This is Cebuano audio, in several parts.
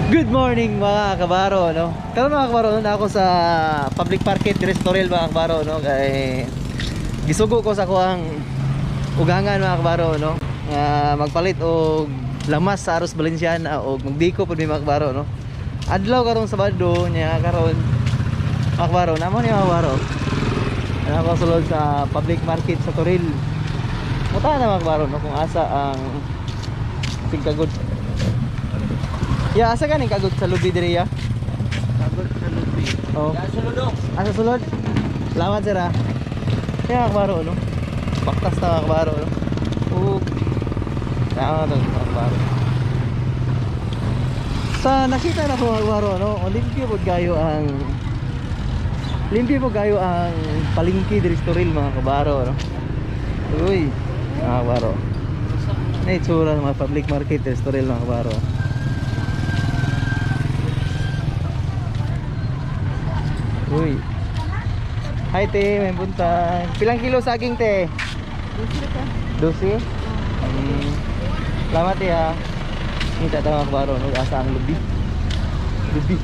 Good morning, mga kabaro, no? Karon, mga kabaro, no, na ako sa public market diri sa Toril, mga kabaro, no? Kay gisugo ko sa kuang ugangan, mga kabaro, no? Nga magpalit og lamas sa Aros Valenciana og magdiko pud mi, mga kabaro, no? Adlaw karon Sabado nya karon, mga kabaro, namo ni, mga kabaro. Ana ako sulod sa public market sa Toril. Muta na, mga kabaro, no, kung asa ang tigkagod. Ya, asa ganing kagod sa lubi diri ya? Kagod sa lubi. Oh. Ya, sulod. Asa sulod? Salamat, sir, ah. Kaya kabaro, no? Baktas na, mga kabaro, no? Ug tama to, mga kabaro. Sa nakita na ko, mga kabaro, no? Limpyo pud kayo ang palengke diri sa Toril, mga kabaro, no? Uy, mga kabaro. Na itsura ng mga public market diri sa Toril, mga kabaro. Uy. Hi te, may buntag. Pilang kilo saging, te? 12. Salamat te ha. Kita ta, mga kabaro, no, asa ang lubi. Lubi.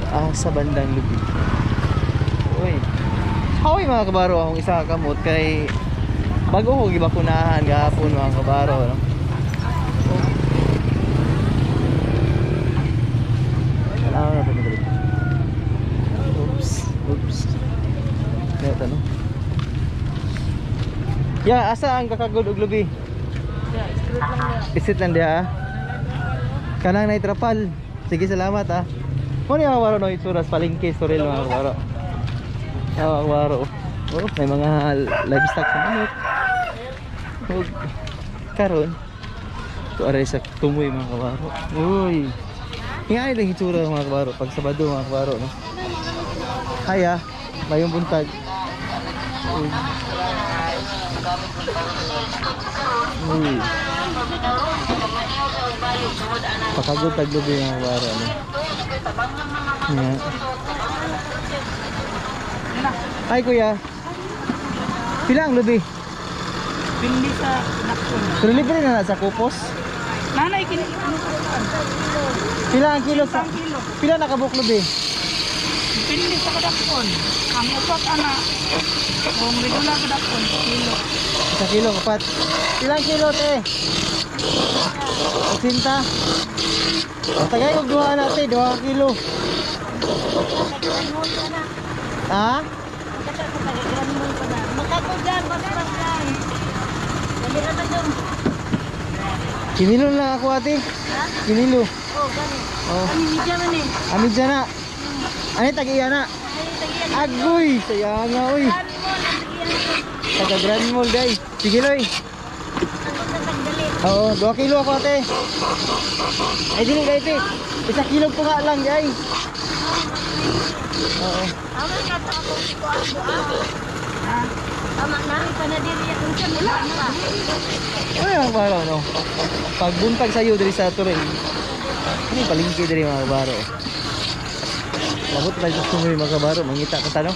Asa bandang lubi. Uy. Hoy, mga kabaro, akong isa ka kamot kay bago ko gibakunahan gahapon, mga kabaro, no. Tanaw na ito dito. Oops, oops. Kaya tanong. Ya, asa ang kakagod og lubi? Ya, straight lang na. Isit lang diha, ah. Kanang naitrapal. Sige, salamat ah. Mo ni, mga kabaro, no, itsura sa palengke sa Toril, mga kabaro. Ah, mga kabaro. Oh, may mga livestock sa manok. Ug karon to aray sa tumoy, mga kabaro. Uy. Nga lang itsura, mga kabaro, pag Sabado, mga kabaro, no. Hi ah, mayong buntag. Uy. Uy. Pakagod taglubi, mga kabaro, no. Yeah. Hi kuya. Pila ang lubi? Pindi sa nakon. Pero libre na na sa kupos. Nanay kini ano ka? Pila ang kilo sa Isang kilo. Pila nakabuk lubi? Pindi sa kadakon. Ang upat ana. Kung regular kadakon kilo. Isa kilo kapat. Ilang kilo, te? 80. Tagay og duha na, te, 2 kilo. Ha? Kinilo na ako, ate. Kinilo. Oh. Ami dyan na. Ano tag-iya na? Agoy, saya nga oy. Taga Grand Mall day. Sige loy. Oo, 2 kilo ako, ate. Ay dili kay te. 1 kilo po nga lang day. Oo. Tama na, panadiri akong siya. Wala pa. Ay, mga kabaro, no? Pagbuntag sa'yo diri sa Toril. Ano yung palengke diri, mga kabaro? Labot pa sa sumoy, mga kabaro, mangita ka tanong.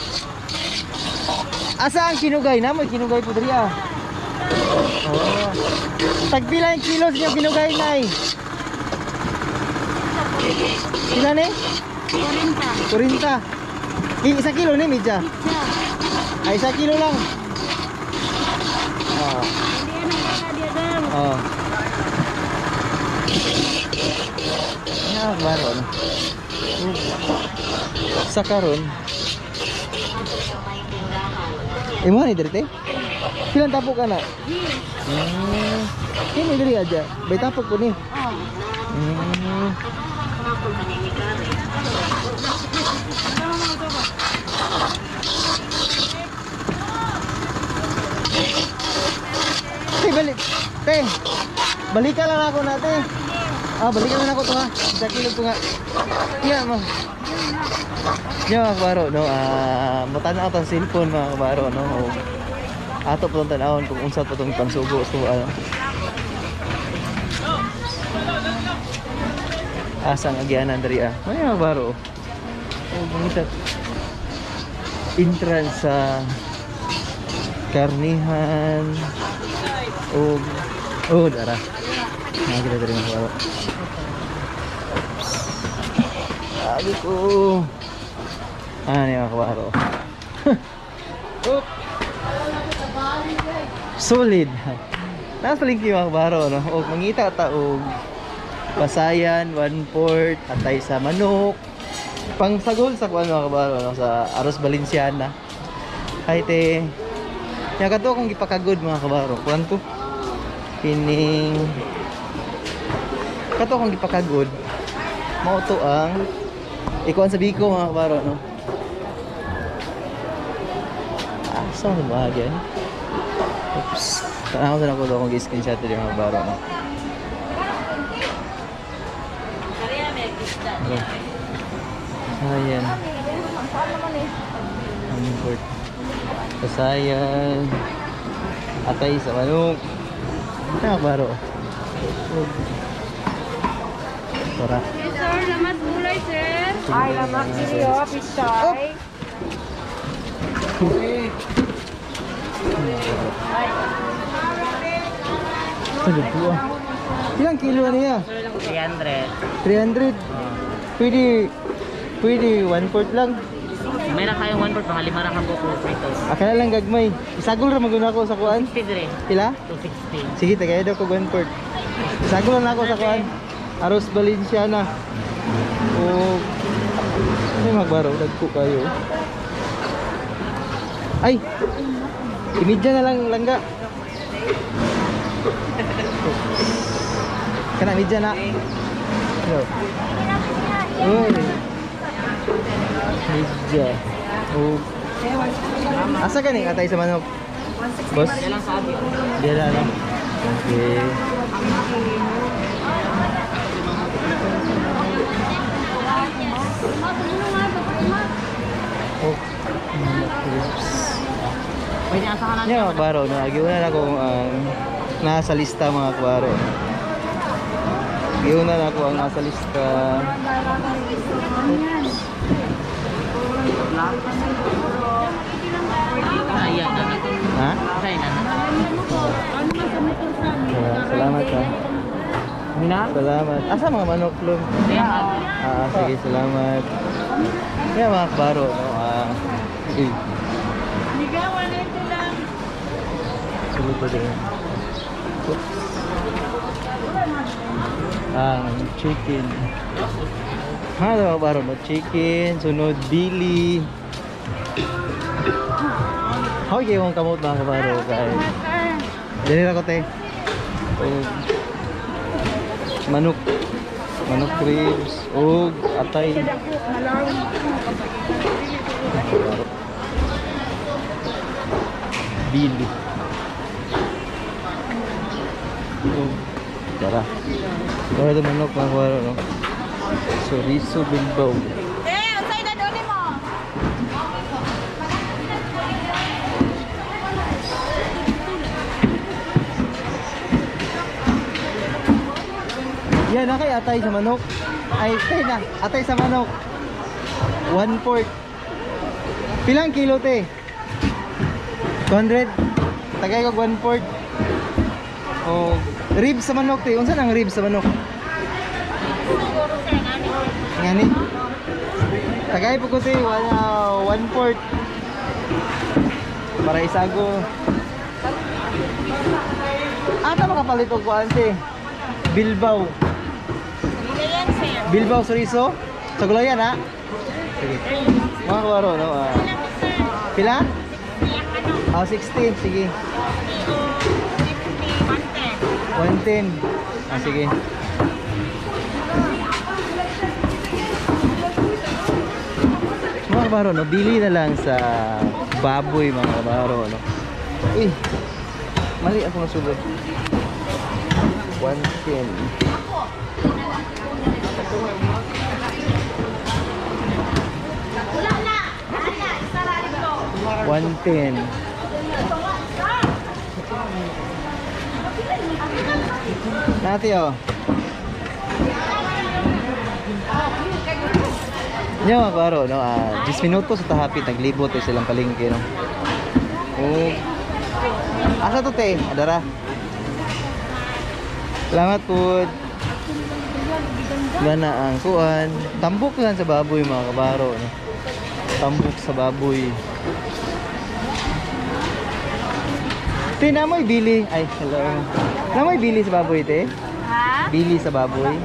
Asa ang kinugay na? May kinugay po diri ah. Oh. Tagpila yung kilos yung kinugay, nay? Pila ni? 40. 40. 1 kilo ni medya. Pizza. Ay, 1 kilo lang. Oh. Hindi yan ang kakadiagang. Oh. Ya, kabaro, no? Sa karon. Imo ni diri te? Pilang tapok ka na? Kini diri aja. Bay tapok ko ni. Oh. Te, balik. Te. Balikan lang ako na, te. Ah, balikan lang ako to ha. 1 kilo to nga. Iya mo. Iya, mga kabaro, no. Ah, mutanaw tang cellphone, mga kabaro, no. O, ato po tong tanawon kung unsa pa tong pansugo so ano. Asa ang agyanan diri ah. May mga kabaro. Oh, mangita. Entrance sa karnihan og oh, dara. Mga kita diri, mga kabaro. Agi ko. Ano yung kabaro? Oop. Solid. Nasa palengke mga kabaro, no? O mangita ta og pasayan, 1/4, atay sa manok. Pangsagol sa kuan mga kabaro, no? Sa Aros Valenciana. Hi te. Nya kadto akong gipakagod mga kabaro. Kuan to. Kining kato akong gipakagod. Mao to ang ikuan sa biko mga kabaro, no? Ah, saan mo bahagyan? Oops. Tanaw sa nako akong gi-screenshot diri mga kabaro, no? Okay. Ayan. Ang import. Kasayan. Atay sa manok. Mga kabaro. Tara. Yes, sir. Lamat gulay, sir. Ay, lamak diri oh, pichay. Sa lupo ah. Ilang kilo na niya? 300. 300. Pwede, pwede 1/4 lang. Meron kayong 1 port, mga lima ra ka buko fritos. Akala lang gagmay. Isagol ra maguna ako sa kuan. 60 dire. Pila? 260. Sige, tagay daw ko 1/4. Isagol lang ako sa kuan. Aros Valenciana. O ay magbaro, dagko kayo. Ay. Imidya na lang langga. Kana midya na. Hello. Uy. Midya. O Asa gani atay sa manok? Boss? Yan lang sa abi. Diyan lang. No? Okay. Oh, ribs. Pwede asa ka na. Yan mga kabaro, no? Giuna na akong nasa lista mga kabaro. Giuna na ako ang nasa lista. Ayan na. Ha? Ay na. Salamat ha. Mina? Salamat. Asa mga manok, Lum? Ayan. Ah, sige, salamat. Yan mga kabaro, no? Ah, sige. Liga, 190 lang. Sulod pa din. Oops. Ang chicken. Ha, mga kabaro, no? Chicken, sunod, bili. How kayo mong kamot mga kabaro? Kay. Dali na ko, te. Og manok. Manok ribs. Og atay. Kabaro. Bili. Og tara. Tara ito manok mga kabaro, no? Chorizo Bilbao. Eh, unsay na doon mo? Yan na kay atay sa manok. Ay, tay na. Atay sa manok. 1/4. Pilang kilo te? 200. Tagay ko 1/4. O ribs sa manok te. Unsa nang ribs sa manok? Ngani? Tagay po ko te, 1/4. Para isago. Ata makapalit og kuan te. Bilbao. Bilbao Soriso? Sa gulayan ha? Sige. Mga kabaro, no? Ah, pila? Ah, 60. Sige. 110. Ah, sige. Mga kabaro, no? Bili na lang sa baboy, mga kabaro, no? Uy! Mali ako nasulod. 110. Wala na. Ana, isa ra dito. 110. Nati oh. Nya mga kabaro, no? Ah, 10 minuto sa tahapit naglibot eh silang palengke, no. Oh. Asa to te? Adara. Salamat po. Bana ang kuan. Tambok lang sa baboy mga kabaro, no? Tambok sa baboy. Te, namoy bili. Ay, hello. Namoy bili sa baboy, te? Ha? Bili sa baboy.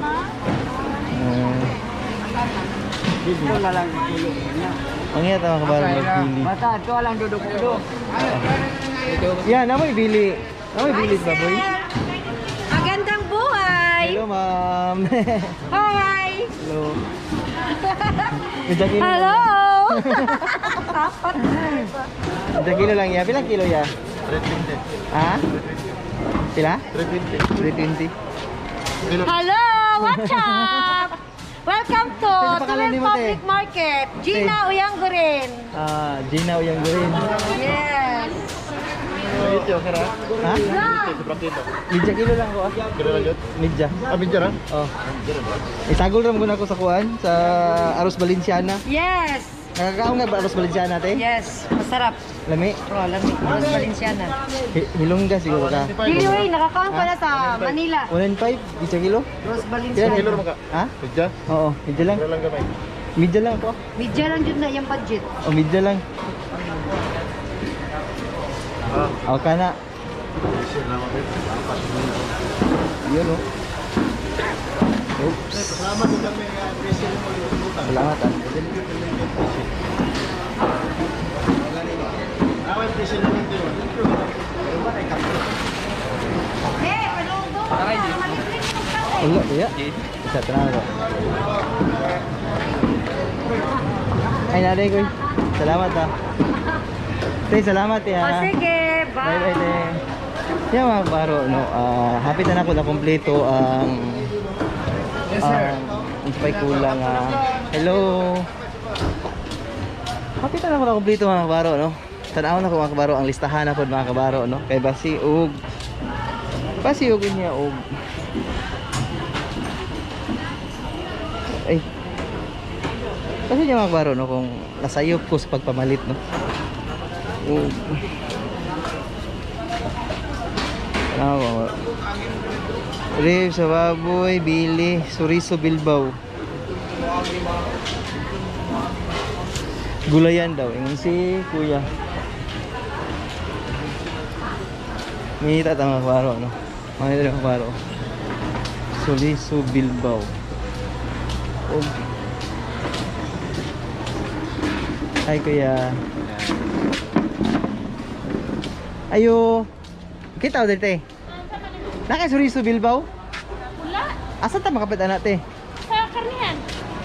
Dito na lang tulo niya. Ang mga kabaro magbili. Basta ito lang duduk-duduk. Yan, namoy bili. Namoy bili sa baboy. Magandang buhay! Hello, ma'am. Hi! Hello. Medya kilo. Hello! Medya kilo lang ya. Bilang kilo ya? 320. Ha? Pila? 320. 320. Hello! What's up? Welcome to Sino pangalan Tuwing ni mo, te? Public Market. Gina Uyanggurin. Ah, Gina Uyanggurin. Yes. Ha? Medya kilo lang ko ah. Medya. Ah, medya ra? Oh. Isagol ra mo ako sa kuan sa Aros Valenciana. Yes. Nakakaon nga ba Aros Valenciana te? Yes. Masarap. Lami. Oh, lami. Aros Valenciana. Hilongga siguro ka. Dili way, nakakaon pa na sa Manila. 1.5 isa kilo? Rose Kilo Valenciana. Kilo ra man ka? Ha? Medya? Oo, medya lang. Kilo lang gamay. Medya lang ako. Medya lang jud na iyang budget. O medya lang. Ah. Okay na. Yun oh. Oops. Salamat sa kami nga Salamat ah. Eh, palunggo. Wala, kuya. Isa, tanaw ko. Ay, nanay ko. Salamat ah. Te, salamat ya. Oh, sige. Bye Bye. bye, te. Yeah, mga baro, no. Ah, happy na ako na kumpleto ang Yes, sir. Ang spike kulang ah. Hello. Happy na ako na kumpleto mga kabaro, no. Tanaw na ko mga kabaro ang listahan ako mga kabaro, no. Kay basi og niya og ay kasi niya mga kabaro, no, kung nasayop ko sa pagpamalit, no. Og Tanaw ko. Rib sa baboy, bili, suriso, bilbaw. Gulayan daw. Ingon si kuya. Mita tama kabaro, no? Mangita mga kabaro. Suriso, Bilbao. Og. Hi, kuya. Ayo. Kita o dito eh. Naka Suriso, Bilbao? Wala. Asa ta makapit anak te? Sa karnihan.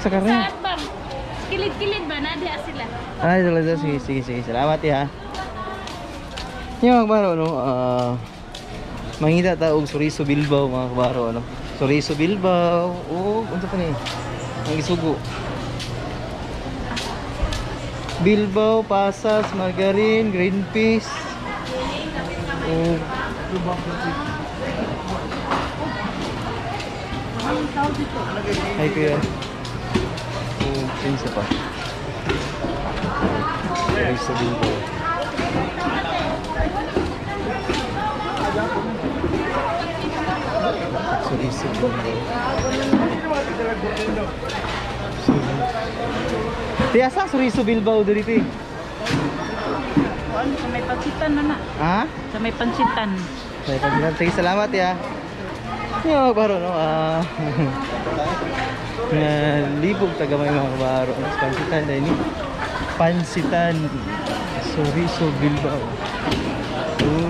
Sa karne. Sa atbang. Kilid-kilid ba? Nadia sila. Ay, talaga. Sige, sige, sige. Salamat eh, ha. Yung mga kabaro, no? Ah, mangita ta og Suriso Bilbao, mga kabaro, no? Suriso Bilbao. Oo, unsa pa ni? Ang isugo. Bilbao, pasas, margarine, green peas. Og Ay, kuya. Oh, kinsa pa. Suriso Bilbao. Suriso Bilbao. Ti asa Suriso Bilbao diri ti? Kuan sa may pansitan na na. Ha? Sa may pansitan. May pagbilan. Sige, salamat ya. Yung mga kabaro, no? Ah, na libog taga may mga kabaro. Mas Pansitan dahil ni. Pansitan. Soriso Bilbao. Oh.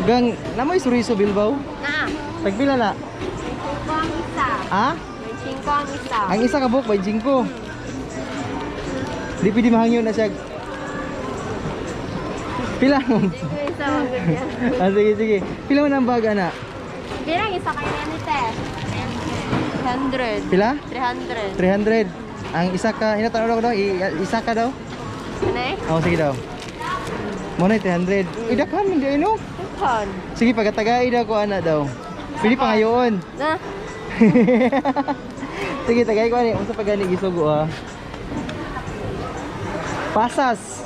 Gang, namoy Soriso Bilbao? Na. Tagpila na? 25 ang isa. Ha? 25 ang isa. Ang isa ka buok, 25. Di pwede mahangyo na siya. Pila mo? Hindi isa magganyan. Ah, sige, sige. Pila mo na ang bag, ana? Bilang isa kayo na ni te. 300. Pila? 300. 300. Ang isa ka, inatanong ko daw, isa ka daw? Ano eh? Oo, sige daw. Mo na 300. Uy, dakhan man di ay, no? Tukon. Sige, pagkatagay daw ko, ana daw. Pili pa ngayon. Na. Sige, tagay ko ani. Unsa pa gani gisugo ah? Pasas.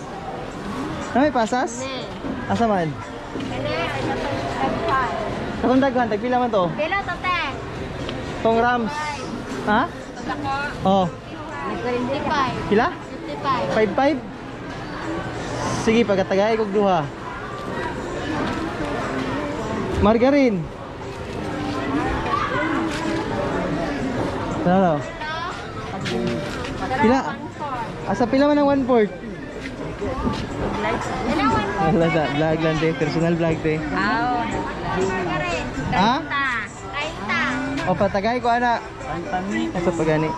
Ano may pasas? Ne. Asa man? Kane. Katong daghan, tagpila man to? Pila to, te? Tong Rams. Ha? Oh, 55. pila? 55. 5-5? Sige, pagkatagay kog duha. Margarine. Ano? Pila? Asa pila man ang 1/4? Pila 1 Wala sa vlog lang te, personal vlog te. Margarine. Ha? 30. O patagay ko ana. Asa pagani?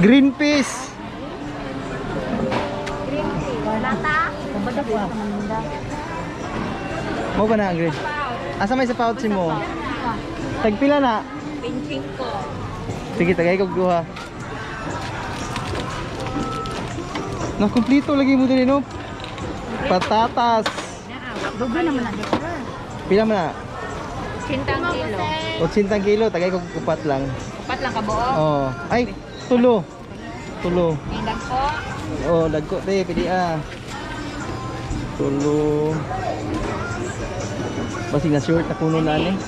Green peas. Green tea. Lata. Mo ba na ang green? Asa may sa pouch mo? Tagpila na? 25. Sige, tagay kog duha. Na kumpleto lagi mo diri no. Patatas. Dugo naman na. Pila man na? 80 kilo. 80 kilo, tagay kog upat lang. Upat lang ka buo. Oh. Ay, tulo. Tulo. Ang dagko. Oh, dagko te, pili ah. Tulo. Basig na short na kuno na ani.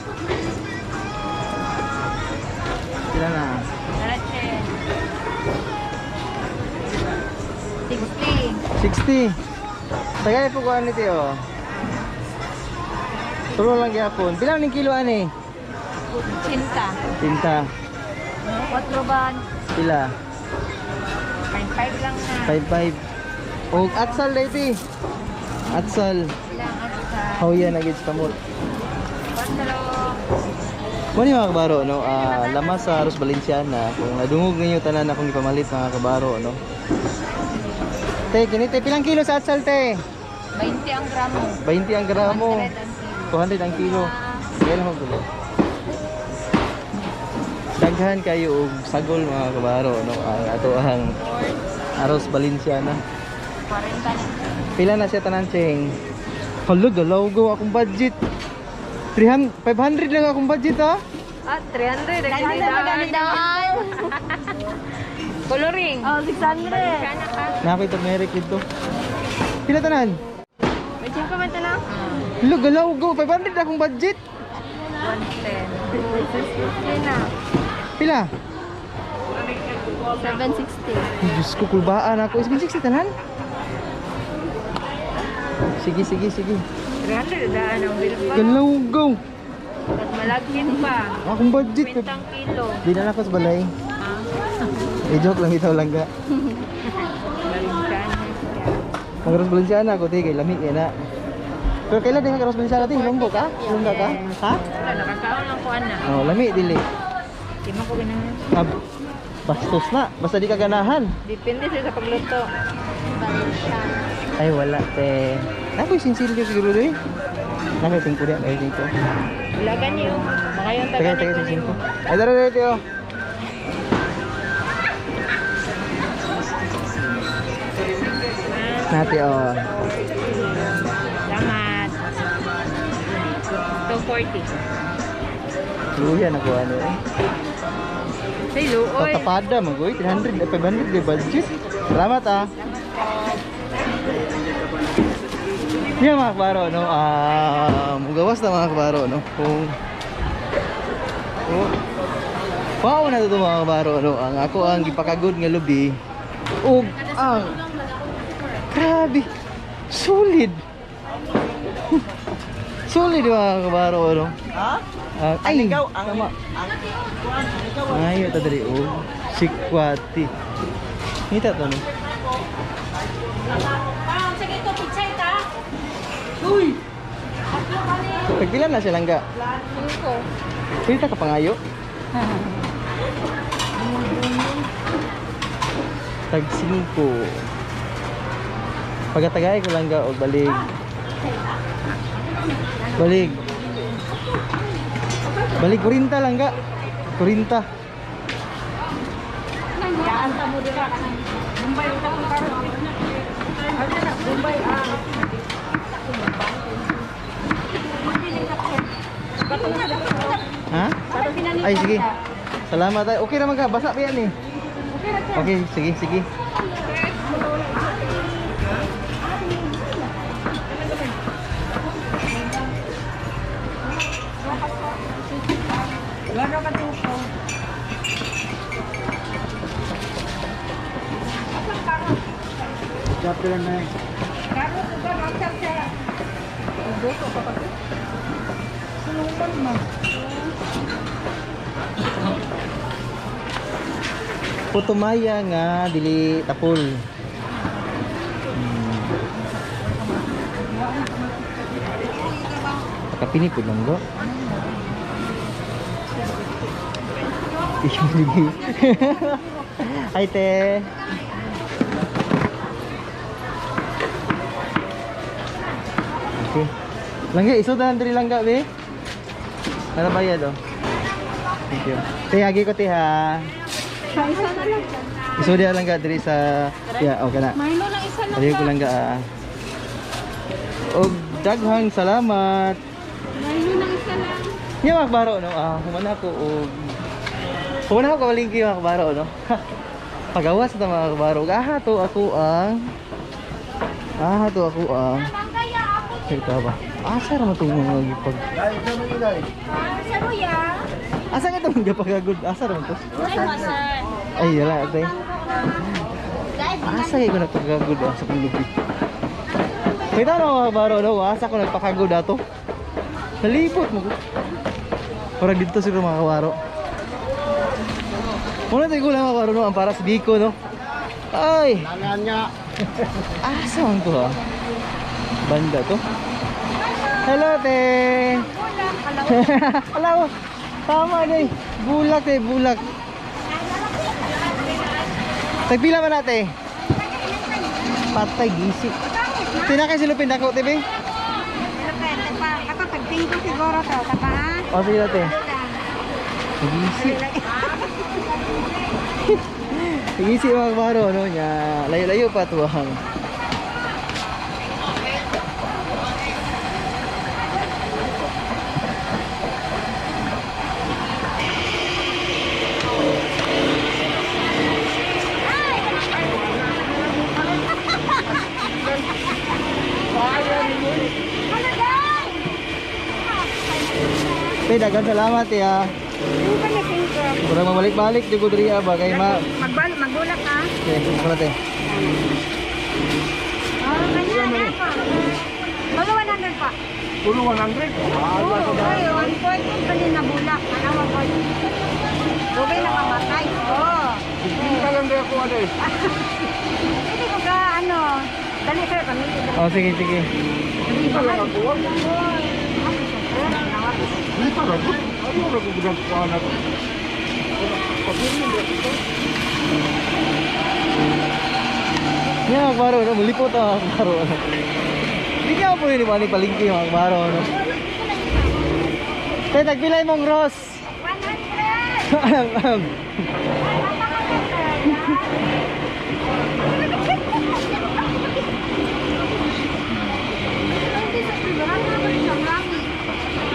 Pila na? Tara, che. 60. 60. Tagay po ko ani te oh. Tulo lang gyapon. Pila ning kilo ani? 80. Tinta. 4 ba? Pila? 5 lang na. 5-5. Og atsal lady. Atsal. Lang at sa Hawya na gid sa kamot. 4. Mo ni mga kabaro no, lamas sa Aros Valenciana kung nadungog ninyo tanan akong gipamalit mga kabaro no. Te, kini te pilang kilo sa atsal te? 20 ang gramo. 20 ang gramo. 100 ang kilo. 200 ang kilo. Kaya lang magtulo. Daghan kayo og sagol mga kabaro no, ang ato ang Aros Valenciana. 40 na. Pila na siya tanan cheng? Hala, galaw go akong budget. 300, 500 lang akong budget ha. Ah, 300. Magandaan. Coloring. Oh, 600. Nako turmeric dito. Pila tanan? May pa man na? Hala, galaw go 500 akong budget. 110. 650 na. Pila? 760. Ay, Diyos ko, kulbaan ako. 760 tanan? Sige, sige, sige. 300 daan ang bill pa. Galaw go. At malagkin pa. Akong budget. 20 kilo. Di na lang ako sa balay. Eh, joke lang ito lang ga. Valenciana. Mag-Ros Valenciana ako, te, kay lami kay na. Pero kailan din ka Ros Valenciana, te? Hilonggo ka? Hilongga ka? Ha? Wala, nakakaon lang ko ana. Oh, lami, dili. Di mo ko ganahan. Ah, bastos na. Basta di ka ganahan. Depende sir sa pagluto. Valenciana. Ay, wala, te. Nakoy sinsilyo siguro, te. Nakoy singko diyan, ay singko. Wala gani oh. Mga yung Tagay, taga tagay, nito singko. Ay, dara, dara, te, oh. Nati, oh. Salamat. 240. Luya na ko, ano, eh. Say luoy. Patapada, magoy. 300, eh, 500, di budget. Salamat, ah. Yeah, mga kabaro, no? Mugawas na mga kabaro, no? Kung... Oh. Wow na to mga kabaro, no? Ang ako ang gipakagod nga lubi. Ug ang... Grabe! Solid! Solid mga kabaro, no? Ha? Ah, ay, Ikaw, ang... tama. Ang... Ngayo ta diri oh. Sikwati. Ngita to no. Sige to, pichay ta. Tagpila na siya langga. Pwede ta ka pangayo? Tag 5. Pagkatagay ko langga og balig. Balig. Balig 40 langga. 40. Ha? Ay, sige. Salamat ay. Okay naman ka. Basa pa yan eh. Okay, sige, sige. Putumaya nga dili tapol. Kapini pud lang go. Ay te. Okay. Langga isod na diri langga be. Para bayad oh. Thank you. Te hagi ko te ha. Isa na lang. Isod na langga diri sa yeah, okay na. Milo lang isa lang. Hagi ko langga ah. Og daghang salamat. Milo lang isa lang. Nya mga kabaro no, ah, humana ko og humana ko kabalingki mga kabaro no. Pagawas na mga kabaro. Aha to ako ang Aha to ako ang Ito ba? Asa ra man tong mga gipag Asa nga itong gipagagod? Asa ra man to? Ay, wala ate. Asa kay ko nagpagagod ah, sa panglubi. Kita no mga kabaro no, asa ko nagpakagod ato. Nalipot mo ko. Parang dito siguro mga kabaro. Muna tayo kulang mga kabaro no, ang para sa Biko no. Ay! Asa man to ha? Banda to. Hello te! Hello! Tama day! Bulak te, bulak. Tagpila man ate? Patay gisi. Tinakay silupin dako te be? Ako, tagpingko siguro to. Tapa ha? O sige ate. Gisi. Gisi mga kabaro no nya. Layo-layo pa tuwang. Te, daghang salamat ya. Kurang mabalik-balik di ko diri ah, bagay ma. Magbal, magulak ka. Okay, wala te. Oh, kanya na ako. Bago 100 pa. Puro 100? Oo, ay, 1.2 pa din na bulak. Ano, 1.2. Bugay na kamatay. Oo. Hindi lang din ako ano eh. Hindi ko ka, ano, dali sir, kami. Oh, sige, sige. Hindi pa lang ako. Hindi pa lang ako. Ano lang ako ginagawa na ako? Nya, baro no, mulipot ang baro no. Di ka po ni bani palingki mga baro no. Te, tagpilay mong Ross. 100! 100.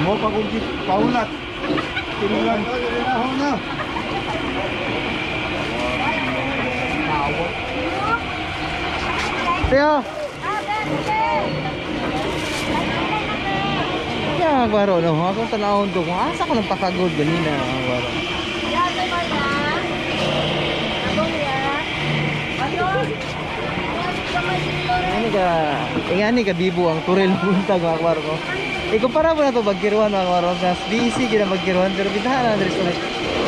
Mo pa kung paulat. Tinulan. Na. Teo. Nya, baro no, akong tanawon to kung asa ko nang pakagod ganina mga baro. Ingani ka, ingani ka bibo ang turel buntag mga kabaro ko. Ikumpara mo na to bagkiruan mga kabaro. Mas busy gina bagkiruan pero bintahan na diri sa.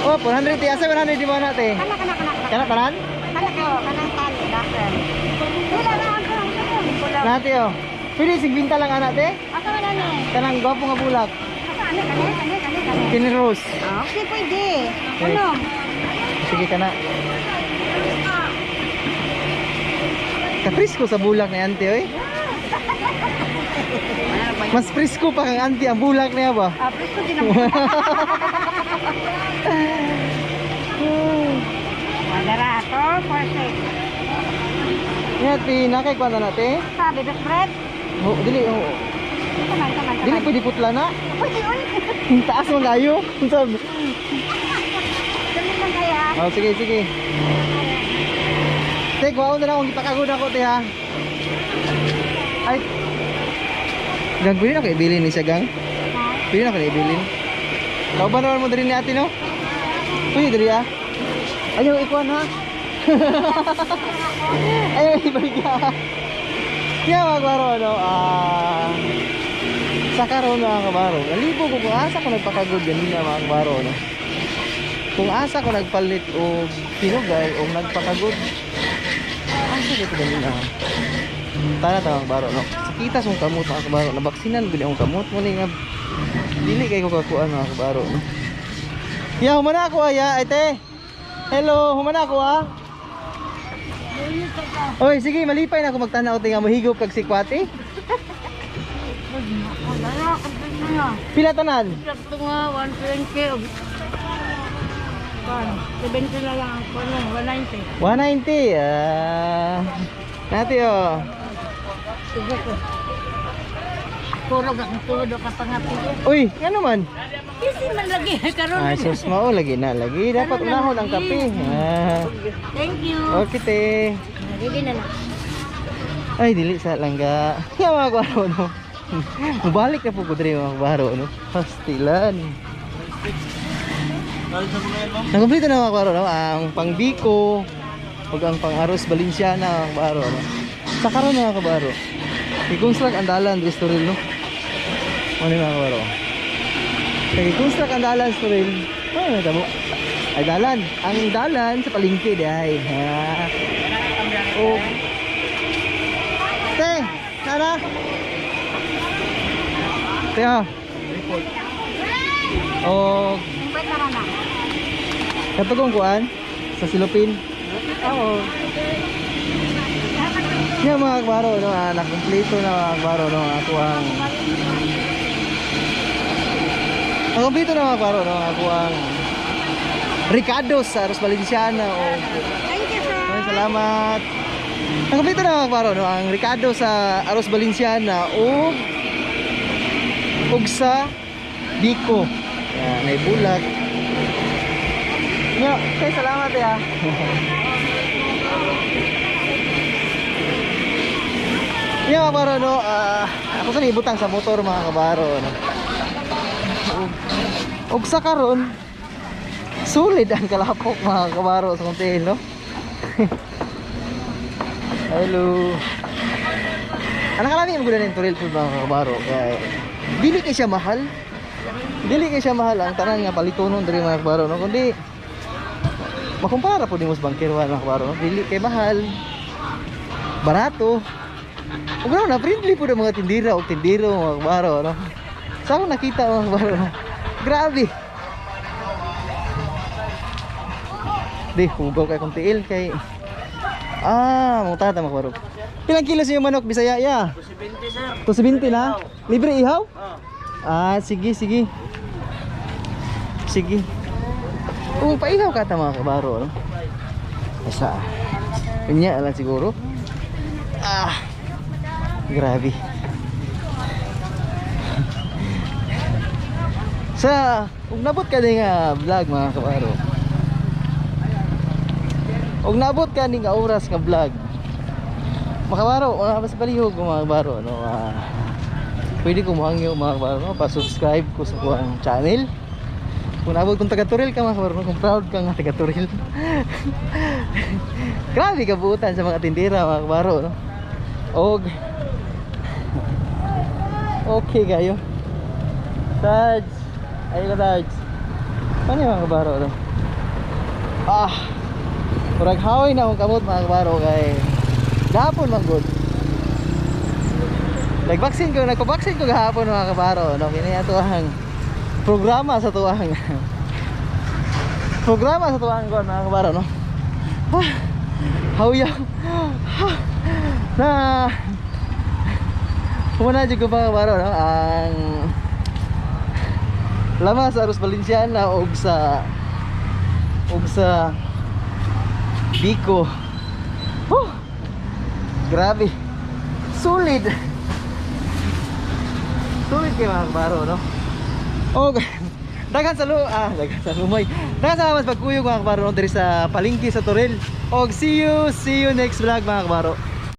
Oh, 100 te. Asa 100 di ba na te? Kana, kana, kana. Kana tanan? Kana ko, kanang tali, dakkel. Wala na, ang karang karang. Nate oh. Pwede sig binta lang ana te. Asa man ani? Kanang gwapo nga bulak. Asa ani kani kani kani kani. Kini Rose. Ah, okay, pwede. Okay. Ano? Sige kana. Kaprisko sa bulak ni ante oy. Mas presko pa kang ante ang bulak niya ba? Ah, presko din naman. Madara to, 4-6. Nya ti nakay kuan na te. Sabi, best bread? Oh, dili oh. Taman, taman, taman. Dili pwede putla na. Pwede, uy. Ang taas man kayo. Unsa? Dali lang kaya. Oh, sige sige. Te, kuwaon na lang akong gipakagod ako te ha. Ay. Gang, pwede na kayo ibilin ni siya, gang? Pwede na kayo ibilin? Kauban naman mo diri ni ate, no? Pwede diri ah. Ayaw, ikuan ha. Ayaw, ibalik ha. Yeah, mga kabaro, ano, sa karon mga kabaro, nalibo ko kung asa ko nagpakagod ganina mga kabaro, no? Kung asa ko nagpalit og tinugay o nagpakagod, asa ko ganina. Tara ta mga kabaro, no? Sakita sa kamot mga kabaro, nabaksinan gud akong kamot mo ni nga dili kay ko kakuan mga kabaro, no? Ya, humana ako aya, ate. Hello, humana ako ah. Oy, sige, malipay na ako magtanaw tinga mohigop kag sikwate. Pila tanan? Sakto nga, 120. 70 na lang ako, no? 190. 190. Ah. Nati oh. Sige ko. Kurog akong tulog ka pangapili. Uy, ngano man? Kasi man lagi karon. Ay, sus mao lagi na lagi. Dapat unahon ang kape. Ah. Thank you. Okay, te. Ready na lang. Ay, dili sa langga. Ya mga kabaro, no. Mubalik na po ko diri mga kabaro, no. Pastilan. Nakumpleto na mga kabaro, no? Ang pangbiko ug ang pang-aros Valenciana mga kabaro, no. Sa karon mga kabaro, i-construct ang dalan diri sa Toril, no. Ano yung mga kabaro? Kaya i-construct ang dalan sa Toril, ano na tamo? Ay dalan, ang dalan sa palengke di ay. Ha. Oh. Te, tara. Te, ah. Oh, katugong kuan sa Silupin. Oo. Yan mga kabaro, no, nakumpleto na mga kabaro, no, ako ang nakumpleto na mga kabaro, no, ako ang Ricardo sa Aros Valenciana. Oh. Thank you, sir. Maraming salamat. Nakumpleto na mga kabaro, no, ang Ricardo sa Aros Valenciana ug ug sa Biko. Yan, may bulak. Yo, okay, salamat ya. Yeah, mga kabaro, no, ako sa ibutang sa motor mga kabaro, no. Ug sa karon, sulit ang kalapok mga kabaro sa konti, no. Hello. Ano kalami mo gud ng Toril food mga kabaro kay dili kay siya mahal. Dili kay siya mahal ang tanan nga palitonon diri mga kabaro, no, kundi makumpara po nimo sa bangkero mga kabaro, no? Dili kay mahal. Barato. Ug na friendly po ng mga tindira og tindero mga kabaro, no. Sa akong nakita mga kabaro, no? Grabe. Di, hugaw kay kong tiil kay ah, mga tata mga kabaro. Pilang kilo sa iyong manok, Bisaya ya? 270 sir. 270 na? Libre ihaw? Oh. Ah, sige, sige. Sige. Kung paihaw ka ta mga kabaro, no? Asa. Kanya lang siguro. Ah. Grabe. Sa ug nabot ka ni nga vlog mga kabaro. Ug nabot ka ni nga oras nga vlog. Mga kabaro, mga basta palihog mga kabaro, no? Pwede ko muhangyo mga kabaro, no? Pa-subscribe ko sa kuang channel. Kung nabot kung taga Toril ka mga kabaro, no? Kung proud ka nga taga Toril. Grabe kabuutan sa mga tindera mga kabaro, no? Og okay kayo. Sarge, ayun ka Sarge. Paano yung mga kabaro, no? Ah, murag haway na akong kamot mga kabaro kay gahapon man gud. Nag-vaccine ko, nagpa-vaccine ko gahapon mga kabaro, no? Kini ato ang programa sa tuwang. Programa sa tuwang ko mga kabaro, no? Ah, hawya. Ah, na Kumuna jud ko mga kabaro, no? Ang lama sa Aros Valenciana og sa Biko. Huh! Grabe. Solid. Solid kay mga kabaro, no? Og daghan sa daghan sa lumay. Daghan salamat pagkuyog mga kabaro, no, diri sa palengke sa Toril. Og see you next vlog mga kabaro.